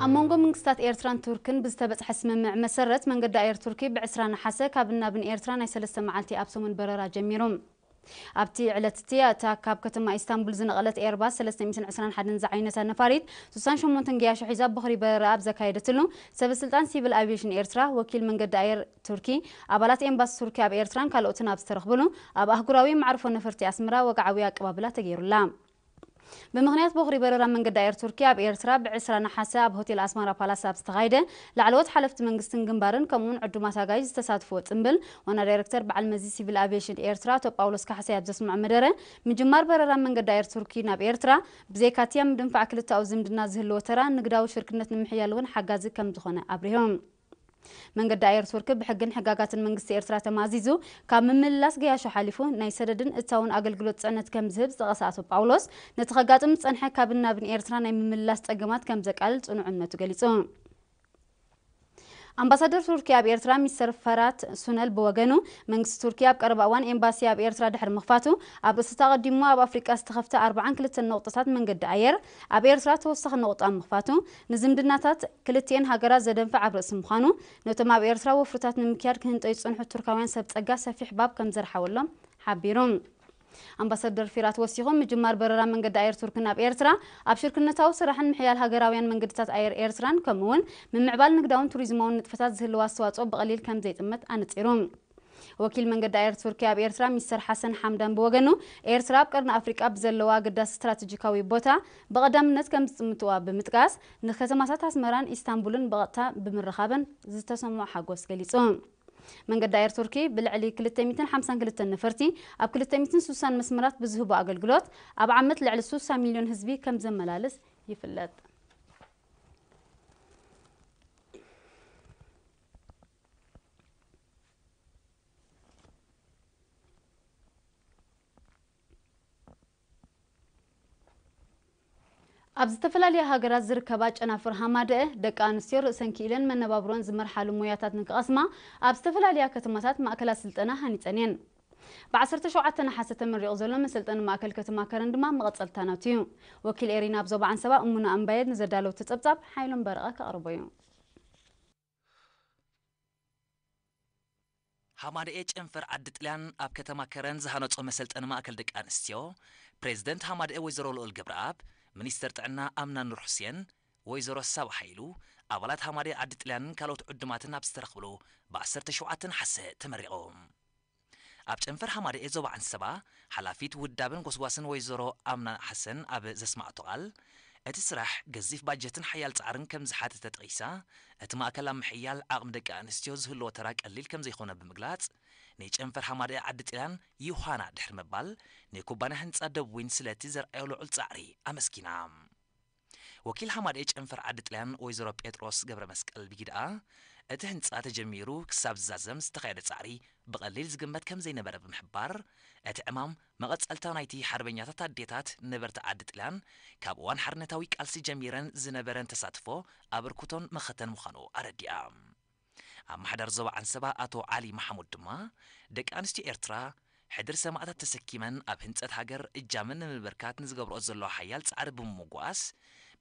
ኣብ መንጎ መንግስታት ኤርትራን ቱርክን ብዝተበጽሐ ስምምዕ መሰረት፣ መንገዲ ኣየር ቱርኪ ብ20 ነሓሰ ካብን ናብን ኤርትራ ናይ ሰለስተ መዓልቲ ኣብ ሰሙን በረራ ጀሚሩ። ኣብቲ ዕለት እቲ፣ እታ ካብ ከተማ ኢስታንቡል ዝነቐለት ኤርባስ ሰለስተ ሚእትን ዕስራን ሓደን ዝዓይነታ ነፋሪት፣ ሱሳን ሸሞንተን ገያሾ ሒዛ ቦኽሪ በረራ ኣብ ዘካየደትሉ፣ ሰበ ስልጣን ሲቪል ኣቪዬሽን ኤርትራ፣ ወኪል መንገዲ ኣየር ቱርኪ፣ ኣባላት ኤምባሲ ቱርኪ ኣብ ኤርትራን ካልኦትን ኣብ ዝተረኽብሉ፣ ኣብ ኣህጉራዊ መዕርፎ ነፈርቲ ኣስመራ ወግዓዊ ኣቀባብላ ተገይሩላ። ብምኽንያት ቦኽሪ በረራ መንገዲ ኣየር ቱርኪ ኣብ ኤርትራ፣ ብ20 ነሓሰ ኣብ ሆቴል ኣስመራ ፓላስ ኣብ ዝተኻየደ፣ ላዕለዎት ሓለፍቲ መንግስትን ግንባርን ከምኡውን ዕዱማት ኣጋይሽ ዝተሳትፍዎ ጽምብል፣ ዋና ዳይረክተር በዓል መዚ ሲቪል ኣቪዬሽን ኤርትራ ኣቶ ጳውሎስ ካሕሳይ ኣብ ዘስምዖ መደረ፣ ምጅማር በረራ መንገዲ ኣየር ቱርኪ ናብ ኤርትራ፣ ብዘይካቲ ኣብ ምድንፋዕ ክልተኣዊ ዝምድና ዝህልዎ ተራ፣ ንግዳዊ ሽርክነት ንምሕያል እውን ሓጋዚ ከም ዝኾነ ኣብሪሆም። መንገዲ ኣየር ቱርኪ ብሕግን ሕጋጋትን መንግስቲ ኤርትራ ተማዚዙ፣ ካብ ምምልላስ ገያሾ ሓሊፉ ናይ ሰደድን እታውን ኣገልግሎት ጽዕነት ከም ዝህብ ዝጠቐሰ ኣቶ ጳውሎስ፣ ነቲ ከጋጥም ዝጸንሐ ካብን ናብን ኤርትራ ናይ ምምልላስ ጸገማት ከም ዘቃልል ጽኑዕ እምነቱ ገሊጹ። ኣምባሳደር ቱርኪ ኣብ ኤርትራ ሚስተር ፈራት ሱነል ብወገኑ፣ መንግስቲ ቱርኪ ኣብ ቀረባ እዋን ኤምባሲ ኣብ ኤርትራ ድሕሪ ምኽፋቱ፣ ኣብ ርእሲ እቲ ኣቐዲሙ ኣብ ኣፍሪቃ ዝተኸፍተ ኣርባዓን ክልተን ነቑጣታት መንገዲ ኣየር ኣብ ኤርትራ ተወሳኺ ነቑጣ ምኽፋቱ፣ ንዝምድናታት ክልቲኤን ሃገራት ዘደንፍዕ ኣብ ርእሲ ምዃኑ፣ ነቶም ኣብ ኤርትራ ወፍርታት ንምክያድ ክህንጠዩ ዝጸንሑ ቱርካውያን ሰብ ጸጋ ሰፊሕ ባብ ከም ዘርሓወሎም ሓቢሩ። ኣምባሳደር ፊራት ወሲኹ፣ ምጅማር በረራ መንገዲ ኣየር ቱርኪ ናብ ኤርትራ፣ ኣብ ሽርክነታዊ ስራሕን ምሕያል ሃገራውያን መንገድታት ኣየር ኤርትራን፣ ከምኡውን ምምዕባል ንግዳውን ቱሪዝማውን ንጥፈታት ዝህልዎ ኣስተዋጽኦ ብቐሊል ከም ዘይጥመት ኣነጺሩ። ወኪል መንገዲ ኣየር ቱርኪ ኣብ ኤርትራ ሚስተር ሓሰን ሓምዳን ብወገኑ፣ ኤርትራ ኣብ ቀርኒ ኣፍሪቃ ብዘለዋ ኣገዳሲ ስትራቴጂካዊ ቦታ ብቐዳምነት ከም ዝጥምትዋ ብምጥቃስ፣ ንከተማታት ኣስመራን ኢስታንቡልን ብቐጥታ ብምርኻበን ዝተሰምዖ ሓጎስ ገሊጹ። መንገዲ ኣየር ቱርኪ ብልዕሊ ክልተ ሚእትን ሓምሳን ክልተን ነፈርቲ ኣብ ክልተ ሚእትን ስሳን መስመራት ብዝህቦ ኣገልግሎት፣ ኣብ ዓመት ልዕሊ ስሳ ሚልዮን ህዝቢ ከም ዘመላልስ ይፍለጥ። ኣብ ዝተፈላለያ ሃገራት ዝርከባ ጨናፍር ሃማደአ፣ ደቂ ኣንስትዮ ርእሰን ክኢለን መነባብሮን ዝመርሓሉ ሞያታት ንክቐስማ ኣብ ዝተፈላለያ ከተማታት ማእከላት ስልጠና ሃኒጸን እየን። ብ17 ነሓሰ ተመሪቑ ዘሎ መሰልጠኒ ማእከል ከተማ ከረን ድማ መቐጸልታ ናቱ እዩ። ወኪል ኤሪና ኣብ ዞባ ዓንሰባ እሙና ኣምባየ ንዘዳለወቶ ጸብጻብ ሓይሎም በረቐ ከቕርቦ እዩ። ሃማደኤ ጨንፈር ዓዲ ጥልያን ኣብ ከተማ ከረን ዝሃነጾ መሰልጠኒ ማእከል ደቂ ኣንስትዮ፣ ፕሬዝደንት ሃማደኤ ወይዘሮ ልኡል ገብረኣብ፣ ሚኒስተር ጥዕና ኣምና ኑር ሑሴን፣ ወይዘሮ ሳባ ሓይሉ፣ ኣባላት ሃማደኤ ዓዲ ጥልያንን ካልኦት ዕዱማትን ኣብ ዝተረኽብሉ ብ17 ነሓሰ ተመሪቑ። ኣብ ጨንፈር ሃማደኤ ዞባ ዓንሰባ፣ ሓላፊት ውዳብን ጎስጓስን ወይዘሮ ኣምና ሓሰን ኣብ ዘስማዕቶ ቃል፣ እቲ ስራሕ ገዚፍ ባጀትን ሓያል ጻዕርን ከም ዝሓተተ ጠቒሳ፣ እቲ ማእከል ኣብ ምሕያል ዓቕሚ ደቂ ኣንስትዮ ዝህልዎ ተራ ቀሊል ከም ዘይኮነ ብምግላጽ፣ ንጨንፈር ሃማደኤ ዓዲ ጥልያን ዮሃና ድሕሪ ምባል፣ ንኩባንያ ህንጻ ደቡብ ዊን ስለቲ ዘርኣዮ ልዑል ጻዕሪ ኣመስጊና። ወኪል ሃማደኤ ጨንፈር ዓዲ ጥልያን ወይዘሮ ጴጥሮስ ገብረ መስቀል ብጊድኣ፣ እቲ ህንጻ ተጀሚሩ ክሳብ ዝዛዘም ዝተኻየደ ጻዕሪ ብቐሊል ዝግመት ከም ዘይነበረ ብምሕባር፣ እቲ ዕማም መቐጸልታ ናይቲ ሓርበኛታት ኣዴታት ነበርቲ ዓዲ ጥልያን ካብ እዋን ሓርነታዊ ቃልሲ ጀሚረን ዝነበረን ተሳትፎ ኣበርክቶን መኸተን ምዃኑ ኣረዲኣ። ኣመሓዳሪ ዞባ ዓንሰባ ኣቶ ዓሊ መሓሙድ ድማ፣ ደቂ ኣንስትዮ ኤርትራ ሕድሪ ሰማእታት ተሰኪመን ኣብ ህንጸት ሃገር እጃመን ንምብርካት ንዝገብርኦ ዘለዋ ሓያል ጻዕሪ ብምምጓስ፣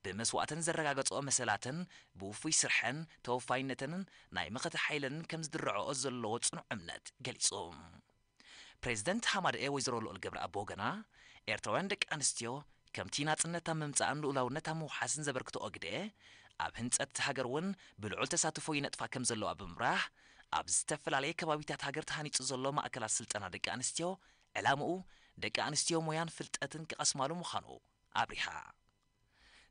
ብመስዋእተን ዘረጋገጽኦ መሰላተን ብውፉይ ስርሐን ተወፋይነተንን ናይ መኸተ ሓይለንን ከም ዝድርዐኦ ዘለዎ ጽኑዕ እምነት ገሊጹ። ፕሬዝደንት ሃማደኤ ወይዘሮ ልኡል ገብረኣብ ብወገና፣ ኤርትራውያን ደቂ ኣንስትዮ ከምቲ ናጽነት ኣብ ምምጻእን ልኡላውነት ኣብ ምውሓስን ዘበርክትኦ ግደ፣ ኣብ ህንጸት ሃገር እውን ብልዑል ተሳትፎ ይነጥፋ ከም ዘለዋ ብምብራህ፣ ኣብ ዝተፈላለየ ከባቢታት ሃገር ተሃኒጹ ዘሎ ማእከላት ስልጠና ደቂ ኣንስትዮ፣ ዕላምኡ ደቂ ኣንስትዮ ሞያን ፍልጠትን ክቐስማሉ ምዃኑ ኣብሪሃ።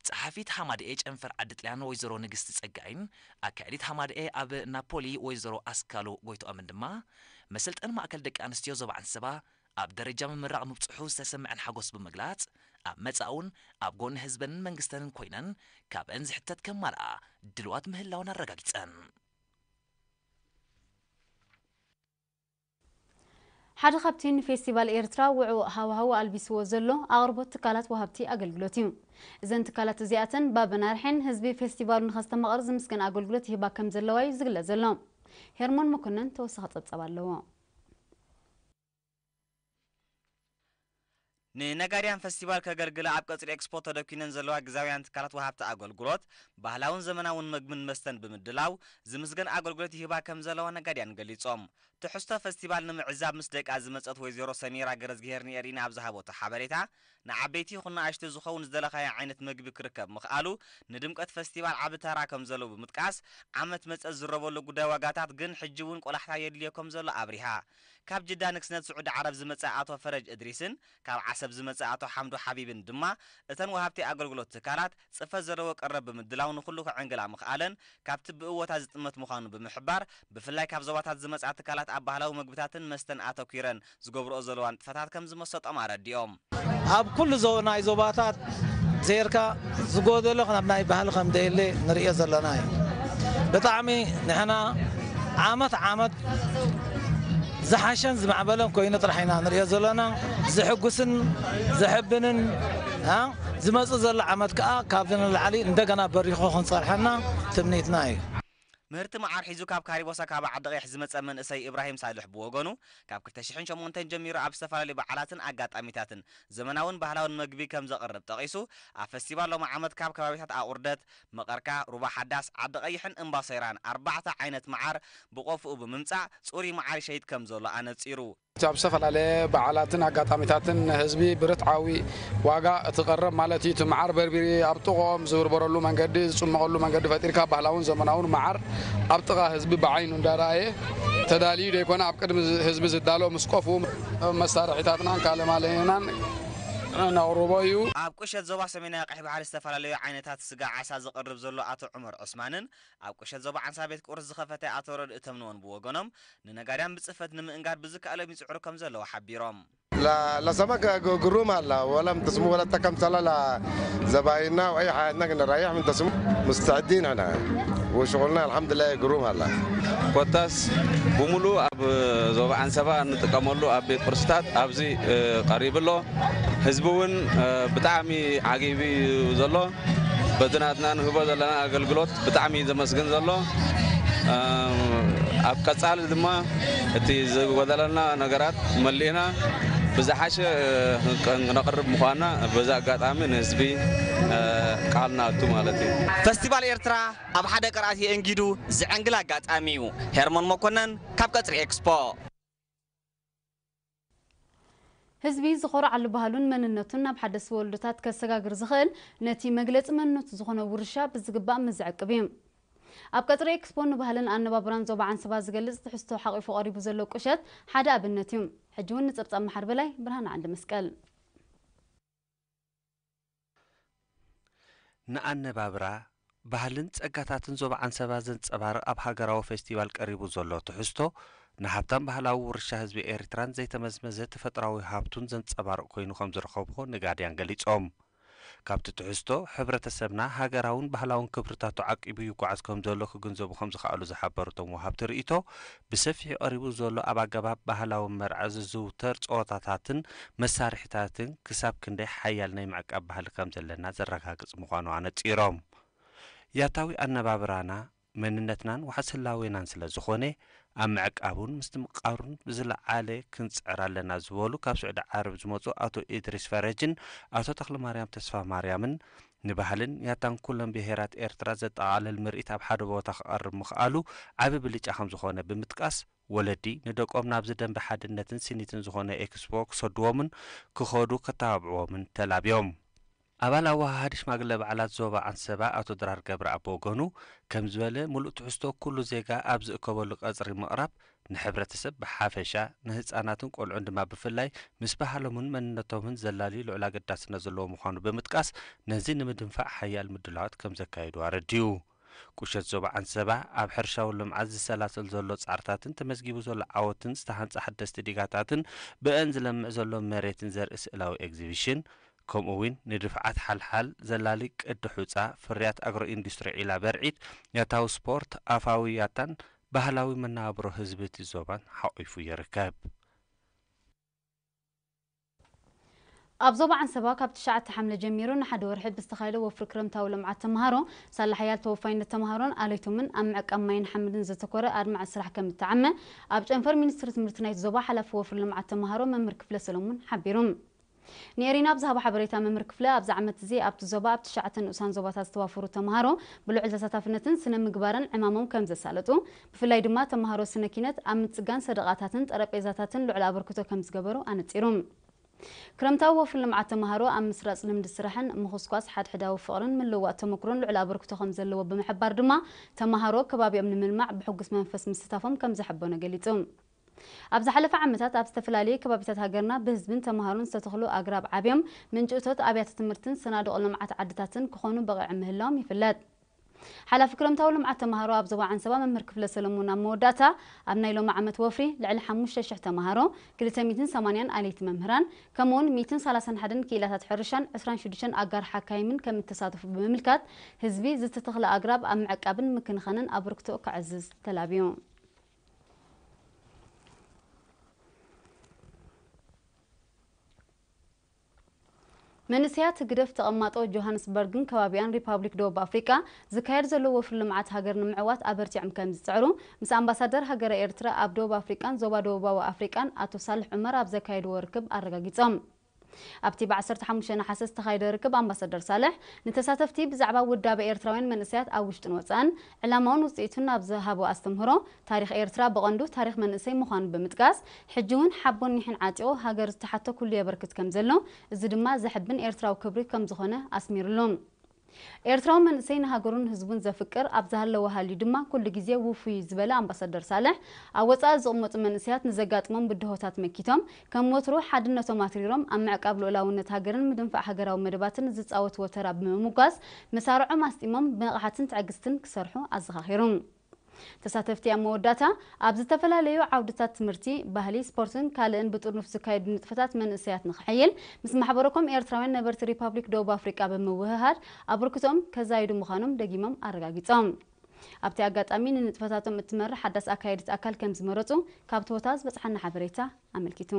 ጸሓፊት ሃማደኤ ጨንፈር ዓዲ ጥልያን ወይዘሮ ንግስቲ ጸጋይን ኣካያዲት ሃማደኤ ኣብ ናፖሊ ወይዘሮ ኣስካሉ ጎይትኦምን ድማ፣ መሰልጠኒ ማእከል ደቂ ኣንስትዮ ዞባ ዓንሰባ ኣብ ደረጃ ምምራቕ ምብጽሑ ዝተሰምዐን ሓጎስ ብምግላጽ፣ ኣብ መጻኢ እውን ኣብ ጎኒ ህዝበንን መንግስተንን ኮይነን ካብአን ዝሕተት ከማልኣ ድልዋት ምህላወን ኣረጋጊጸን። ሓደ ካብቲ ንፌስቲቫል ኤርትራ ውዕዉዕ ሃዋህው ኣልቢስዎ ዘሎ ኣቕርቦት ትካላት ወሃብቲ ኣገልግሎት እዩ። እዘን ትካላት እዚኣተን ባበን ኣርሒን ህዝቢ ፌስቲቫሉ ንኸስተማቕር ዝምስገን ኣገልግሎት ይህባ ከም ዘለዋ እዩ ዝግለጽ ዘሎ። ሄርሞን መኮነን ተወሳኺ ጸብጻብ ኣለዎ። ንነጋድያን ፈስቲቫል ከገልግላ ኣብ ቀጽሪ ኤክስፖ ተደኲነን ዘለዋ ግዛውያን ትካላት ወሃብቲ ኣገልግሎት፣ ባህላውን ዘመናውን መግብን መስተን ብምድላው ዝምስገን ኣገልግሎት ይህባ ከም ዘለዋ ነጋድያን ገሊጾም። ትሕዝቶ ፈስቲቫል ንምዕዛብ ምስ ደቃ ዝመጸት ወይዘሮ ሰሚራ ገረዝግሄር ንኤሪና ኣብ ዝሃበቶ ሓበሬታ፣ ንዓበይቲ ይኹን ንኣሽቱ ዝኸውን ዝደለኻዮ ዓይነት መግቢ ክርከብ ምኽኣሉ፣ ንድምቀት ፈስቲቫል ዓቢ ተራ ከም ዘለዎ ብምጥቃስ፣ ዓመት መጸ ዝረበሉ ጉዳይ ዋጋታት ግን ሕጂ እውን ቆላሕታ የድልዮ ከም ዘሎ ኣብሪሃ። ካብ ጅዳ ንግስነት ስዑዲ ዓረብ ዝመጸ ኣቶ ፈረጅ እድሪስን ካብ ዓሰብ ዝመጸ ኣቶ ሓምዱ ሓቢብን ድማ፣ እተን ወሃብቲ ኣገልግሎት ትካላት ጽፈት ዘለዎ ቀረብ ብምድላው ንኹሉ ክዕንግላ ምኽኣለን ካብቲ ብእወታ ዝጥመት ምዃኑ ብምሕባር፣ ብፍላይ ካብ ዞባታት ዝመጻ ትካላት ኣብ ባህላዊ መግብታትን መስተን ኣተኲረን ዝገብርኦ ዘለዋ ንጥፈታት ከም ዝመሰጦም ኣረዲኦም። ኣብ ኩሉ ዞ-፣ ናይ ዞባታት ዜርካ ዝጎደሎ ናብ ናይ ባህሊ ከም ደየለ ንርእዮ ዘለና እዩ። ብጣዕሚ ንሕና ዓመት ዓመት ዝሓሸን ዝማዕበለን ኮይኑ ጥራሕ ኢና ንርእዮ ዘለና። ዝሕጉስን ዘሕብንን፣ አ፣ ዝመጽእ ዘሎ ዓመት ከኣ ካብዚ ንላዕሊ እንደገና በሪኹ ክንጸርሐና ትምኒትና እዩ። ምህርቲ መዓር ሒዙ ካብ ካሪቦሳ ካብ ዓዲ ቀይሕ ዝመጸ መንእሰይ ኢብራሂም ሳልሕ ብወገኑ፣ ካብ ክልተ ሽሕን ሸሞንተን ጀሚሩ ኣብ ዝተፈላለዩ በዓላትን ኣጋጣሚታትን ዘመናውን ባህላውን መግቢ ከም ዘቕርብ ጠቒሱ፣ ኣብ ፈስቲቫል ሎሚ ዓመት ካብ ከባቢታት ኣቑርደት፣ መቐርካ፣ ሩባ ሓዳስ፣ ዓዲ ቀይሕን እምባሰይራን ኣርባዕተ ዓይነት መዓር ብቆፍኡ ብምምጻእ፣ ጽሩይ መዓር ይሸይጥ ከም ዘሎ ኣነጺሩ። ኣብ ዝተፈላለየ በዓላትን ኣጋጣሚታትን ንህዝቢ ብርትዓዊ ዋጋ እቲ ቀረብ ማለት እዩ። እቲ መዓር በርቢሪ ኣብ ጥቕኦም ዝብርበረሉ መንገዲ፣ ዝጽመቐሉ መንገዲ ፈጢርካ፣ ባህላውን ዘመናውን መዓር ኣብ ጥቓ ህዝቢ ብዓይኑ እንዳረኣየ ተዳልዩ ደይኮነ፣ ኣብ ቅድሚ ህዝቢ ዝዳሎ ምስ ቆፍኡ መሳርሒታትናን ካልእ ማለናን ነቕርቦ እዩ። ኣብ ቁሸት ዞባ ሰሜናዊ ቀይሕ ባሕሪ ዝተፈላለዩ ዓይነታት ስጋ ዓሳ ዘቕርብ ዘሎ ኣቶ ዑመር ዑስማንን ኣብ ቁሸት ዞባ ዓንሳ ቤት ቁርስ ዝኸፈተ ኣቶ ረድእ ተምንዎን ብወገኖም፣ ንነጋድያን ብጽፈት ንምእንጋድ ብዝከኣሎም ይጽዕሩ ከም ዘለዉ ሓቢሮም። لا، لا، سمك ج-، جروم هلا، ولا من تسمو ولا تكم سلا لا زبايننا وأي حاجة نقدر نريح من تسمو. مستعدين احنا. وشغلنا الحمد لله جروم هلا. ኮታስ ብምሉእ ኣብ ዞባ ዓንሰባ እንጥቀመሉ ኣብ ቤት ቅርስታት ኣብዚ፣ እ፣ ቀሪቡ ኣሎ። ህዝቢ እውን፣ እ፣ ብጣዕሚ ዓጊቡ እዩ ዘሎ። በቲ ናትና ንህቦ ዘለና ኣገልግሎት ብጣዕሚ እዩ ዘመስግን ዘሎ። እም፣ ኣብ ቀጻሊ ድማ እቲ ዝጎደለና ነገራት መሊእና ብዝሓሸ፣ እ፣ ክነቕርብ ምዃንና በዚ ኣጋጣሚ ንህዝቢ፣ እ፣ ቃል ንኣቱ ማለት እዩ። ፈስቲቫል ኤርትራ ኣብ ሓደ ቅርኣት የእንጊዱ ዝዕንግል ኣጋጣሚ እዩ። ሄርሞን መኮነን ካብ ቀጽሪ ኤክስፖ። ህዝቢ ዝኾርዓሉ ባህሉን መንነቱን ናብ ሓደስቲ ወለዶታት ከሰጋግር ዝኽእል፣ ነቲ መግለጺ መንነቱ ዝኾነ ውርሻ ብዝግባእ ምስ ዝዕቅብ እዩ። ኣብ ቀጽሪ ኤክስፖ ንባህልን ኣነባብራን ዞባ ዓንሰባ ዝገልጽ ትሕዝቶ ሓቒፉ ቀሪቡ ዘሎ ቁሸት ሓደ ኣብነት እዩ። ሕጂ እውን ንጸብጻብ መሓር በላይ ብርሃን ዓንደ መስቀል። ንኣነባብራ፣ ባህልን ጸጋታትን ዞባ ዓንሰባ ዘንጸባርቕ ኣብ ሃገራዊ ፌስቲቫል ቀሪቡ ዘሎ ትሕዝቶ፣ ንሃብታም ባህላዊ ውርሻ ህዝቢ ኤሪትራን ዘይተመዝመዘ ተፈጥራዊ ሃብቱን ዘንጸባርቕ ኮይኑ ከም ዝረኸብዎ ነጋድያን ገሊጾም። ካብቲ ትሕዝቶ፣ ሕብረተሰብና ሃገራውን ባህላውን ክብርታቱ ዓቂቡ ይጓዓዝ ከም ዘሎ ክግንዘቡ ከም ዝኸኣሉ ዝሓበሩ እቶም ወሃብቲ ርእይቶ፣ ብሰፊሑ ቀሪቡ ዘሎ ኣብ ኣገባብ ባህላዊ መርዓ ዝዝውተር ጸወታታትን መሳርሒታትን ክሳብ ክንደይ ሓያል ናይ ምዕቃብ ባህሊ ከም ዘለና ዘረጋግጽ ምዃኑ ኣነጺሮም። ያታዊ ኣነባብራና፣ መንነትናን ዋሕስ ህላዌናን ስለ ዝኾነ፣ ኣብ ምዕቃቡን ምስትምቓሩን ብዝለዓለ ክንጽዕር ኣለና ዝበሉ ካብ ስዑዲ ዓረብ ዝመጹ ኣቶ ኢድሪስ ፈረጅን ኣቶ ተኽለማርያም ተስፋማርያምን፣ ንባህልን ያታን ኩለን ብሄራት ኤርትራ ዘጠቓልል ምርኢት ኣብ ሓደ ቦታ ክቐርብ ምኽኣሉ ዓቢ ብልጫ ከም ዝኾነ ብምጥቃስ፣ ወለዲ ንደቆም ናብዚ ደንበ ሓድነትን ስኒትን ዝኾነ ኤክስፖ ክሰድዎምን ክኸዱ ከተባብዕዎምን ተላብዮም። ኣባል ኣወሃሃዲ ሽማግለ በዓላት ዞባ ዓንሰባ ኣቶ ድራር ገብረኣብ ብወገኑ፣ ከም ዝበለ፣ ምሉእ ትሕዝቶ ኩሉ ዜጋ ኣብ ዝእከበሉ ቀጽሪ ምቕራብ፣ ንሕብረተሰብ ብሓፈሻ፣ ንህጻናትን ቆልዑን ድማ ብፍላይ፣ ምስ ባህሎምን መንነቶምን ዘላልዩ ልዑል ኣገዳስነት ዘለዎ ምዃኑ ብምጥቃስ፣ ነዚ ንምድንፋዕ ሓያል ምድላዋት ከም ዘካየዱ ኣረድዩ። ቁሸት ዞባ ዓንሰባ፣ ኣብ ሕርሻዊ ልምዓት ዝሰላሰል ዘሎ ጻዕርታትን ተመዝጊቡ ዘሎ ዓወትን ዝተሃንጸ ሓደስቲ ዲጋታትን ብእን ዝለምዕ ዘሎ መሬትን ዘርኢ ስእላዊ ኤግዚቢሽን፣ ከምኡ እውን ንድፍዓት ሓልሓል ዘላሊ ቅዲ ሑጻ፣ ፍርያት ኣግሮ ኢንዱስትሪ ዒላ በርዒት፣ ያታዊ ስፖርት፣ ኣፋዊ ያታን ባህላዊ መነባብሮ ህዝቢ እቲ ዞባን ሓቒፉ ይርከብ። ኣብ ዞባ ዓንሰባ ካብ ትሽዓተ ሓምለ ጀሚሩ ንሓደ ወርሒ ብዝተኻየደ ወፍሪ ክረምታዊ ልምዓት ተምሃሮ ሳላ ሓያል ተወፋይነት ተምሃሮን ኣለይቶምን ኣብ ምዕቃብ ማይን ሓመድን ዘተኮረ ኣድማዒ ስራሕ ከም እተዓመ ኣብ ጨንፈር ሚኒስትሪ ትምህርቲ ናይቲ ዞባ ሓላፊ ወፍሪ ልምዓት ተምሃሮ መምህር ክፍለ ሰለሙን ሓቢሩ። ንኤሪና ኣብ ዝሃቦ ሓበሬታ፣ መምህር ክፍለ ኣብዚ ዓመት እዚ ኣብቲ ዞባ ኣብ ትሽዓተ ንኡሳን ዞባታት ዝተዋፈሩ ተምሃሮ ብልዑል ተሳታፍነትን ስነ ምግባርን ዕማሞም ከም ዘሳለጡ፣ ብፍላይ ድማ ተምሃሮ ስነ ኪነት ኣብ ምጽጋን ሰደቓታትን ጠረጴዛታትን ልዑል ኣበርክቶ ከም ዝገበሩ ኣነጺሩ። ክረምታዊ ወፍሪ ልምዓት ተምሃሮ ኣብ ምስራጽ ልምዲ ስራሕን ምኹስኳስ ሓድሕዳዊ ፍቕርን ምልውዋጥ ተመክሮን ልዑል ኣበርክቶ ከም ዘለዎ ብምሕባር ድማ፣ ተምሃሮ ከባቢኦም ንምልማዕ ብሕጉስ መንፈስ ምስታፎም ከም ዘሐበኖ ገሊጹ። ኣብ ዝሓለፈ ዓመታት ኣብ ዝተፈላለዩ ከባቢታት ሃገርና ብህዝብን ተምሃሮን ዝተተኽሉ ኣግራብ ዓብዮም ምንጪ እቶት ኣብያተ ትምህርትን ሰናዱቕ ልምዓት ዓድታትን ክኾኑ በቒዖም ምህላዎም ይፍለጥ። ሓላፊ ክረምታዊ ልምዓት ተምሃሮ ኣብ ዞባ ዓንሰባ መምህር ክፍለ ሰለሙን ኣብ መወዳእታ፣ ኣብ ናይ ሎሚ ዓመት ወፍሪ ልዕሊ ሓሙሽተ ሽሕ ተምሃሮ፣ ክልተ ሚእትን ሰማንያን ኣለይቲ መምህራን፣ ከምኡውን ሚእትን ሰላሳን ሓደን ክኢላታት ሕርሻን ዕስራን ሽዱሽተን ኣጋር ሓካይምን ከም እተሳተፉ ብምምልካት፣ ህዝቢ ዝተተኽለ ኣግራብ ኣብ ምዕቃብን ምክንኻንን ኣበርክቶ ከዕዝዝ ተላብዩ። መንእሰያት ህግደፍ ተቐማጦ ጆሃንስበርግን ከባቢኣን ሪፓብሊክ ደቡብ ኣፍሪቃ ዝካየድ ዘሎ ወፍሪ ልምዓት ሃገር ንምዕዋት ኣበርቲዖም ከም ዝጽዕሩ ምስ ኣምባሳደር ሃገረ ኤርትራ ኣብ ደቡብ ኣፍሪቃን ዞባ ደቡባዊ ኣፍሪቃን ኣቶ ሳልሕ ዑመር ኣብ ዘካየድዎ ርክብ ኣረጋጊጾም። ኣብቲ ብ ዓሰርተ ሓሙሽተ ነሓሰ ዝተኻየደ ርክብ ኣምባሳደር ሳልሕ ንተሳተፍቲ ብዛዕባ ውዳበ ኤርትራውያን መንእሰያት ኣብ ውሽጥን ወጻእን ዕላማውን ውጽኢቱን ኣብ ዝሃቦ ኣስተምህሮ፣ ታሪኽ ኤርትራ ብቐንዱ ታሪኽ መንእሰይ ምዃኑ ብምጥቃስ፣ ሕጂ እውን ሓቦን ኒሕን ዓጢቑ ሃገር ዝተሓቶ ኩሉ የበርክት ከም ዘሎ፣ እዚ ድማ ዘሕብን ኤርትራዊ ክብሪ ከም ዝኾነ ኣስሚርሉ። ኤርትራዊ መንእሰይ ንሃገሩን ህዝቡን ዘፍቅር ኣብ ዝሃለወ ሃልዩ ድማ ኩሉ ግዜ ውፉይ እዩ ዝበለ ኣምባሳደር ሳልሕ፣ ኣብ ወጻኢ ዝቕመጡ መንእሰያት ንዘጋጥሞም ብድሆታት መኪቶም ከም ወትሩ ሓድነቶም ኣትሪሮም ኣብ ምዕቃብ ልኡላውነት ሃገርን ምድንፋዕ ሃገራዊ መደባትን ዝጻወትዎ ተራ ብምምጓስ፣ መሳርዖም ኣስጢሞም ብንቕሓትን ትዕግስትን ክሰርሑ ኣዘኻኺሩ። ተሳተፍቲ ኣብ መወዳእታ ኣብ ዝተፈላለዩ ዓውድታት ትምህርቲ፣ ባህሊ፣ ስፖርትን ካልእን ብጥርኑፍ ዝካየዱ ንጥፈታት መንእሰያት ንኽሕይል ምስ ማሕበረኮም ኤርትራውያን ነበርቲ ሪፓብሊክ ደቡብ ኣፍሪቃ ብምውህሃድ ኣበርክቶኦም ከዛይዱ ምዃኖም ደጊሞም ኣረጋጊጾም። ኣብቲ ኣጋጣሚ ንንጥፈታቶም እትመርሕ ሓዳስ ኣካየዲት ኣካል ከም ዝመረጹ ካብቲ ቦታ ዝበጽሓና ሓበሬታ ኣመልኪቱ።